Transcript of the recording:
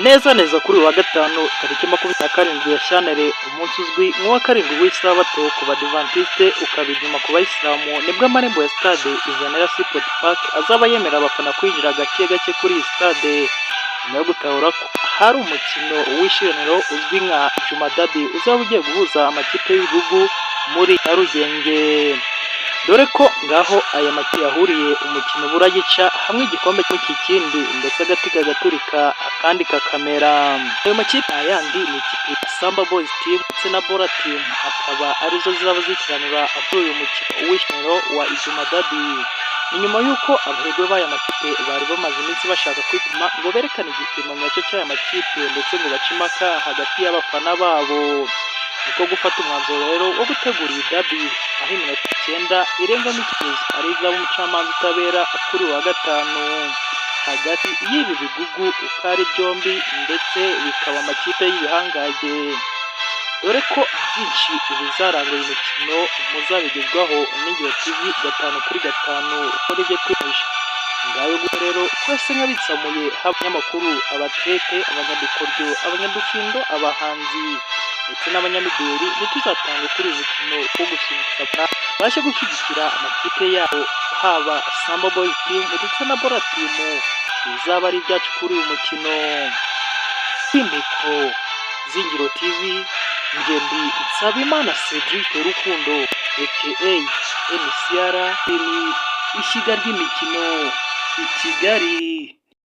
Neza neza kuri uyu wa gatanu tariki 27 Gashyantare, umunsi uzwi nk'uwa karindwi w'isabato ku Badivantiste, ukaba inyuma ku Bayisilamu, nibwo amarembo ya stade Izanira Sport Park azaba yemerera abafana kwinjira gake gake kuri iyi stade, nyuma yo gutahura ko hari umukino w'ishiraniro uzwi nka Juma Derby uzaba ugiye guhuza amakipe y'ibihugu muri Nyarugenge. Dore ko ngaho aya makipe yahuriye umukino buragica hamwe, igikombe cy'iki kindi, ndetse agati kagaturika akandi kakamera. Ayo makipe ayandi ni ikipe ya Samba Boys Team ndetse na Bora Team, akaba arizo zizaba zikiranura kuri uyu mukino w'ishiraniro wa Ijuma Derby. Ni nyuma y'uko abaherwe b'aya makipe bari bamaze iminsi bashaka kwipima ngo berekane igipimo nyacyo cy'aya makipe, ndetse ngo bace impaka hagati y'abafana babo. Niko gufata umwanzuro rero wo gutegura iyi derby, aho iminota 90 irengamo ikigezi ari izaba umucamanza utabera kuri uyu wa gatanu hagati y'ibi bigugu uko ari byombi, ndetse bikaba amakipe y'ibihangange. Dore ko byinshi bizaranga uyu mukino muzabigezwaho n'Ingiro TV gatanu kuri gatanu muri ibyo twiyemeje. Ngayo gusa rero, twese nk'abitsamuye, haba abanyamakuru, abatlete, abanyadukoryo, abanyadufindo, abahanzi ndetse n'abanyamideli, ntituzatangwe kuri uyu mukino wo gususurutsa, babashe gushyigikira amakipe yabo, haba Samba Boys Team ndetse na Bora Team, bizaba ari ibyacu kuri uyu mukino. Kuri mikoro z'Ingiro TV, ngendi Nsabimana Cedric Rukundo aka NCR, ishyiga ry'imikino i Kigali.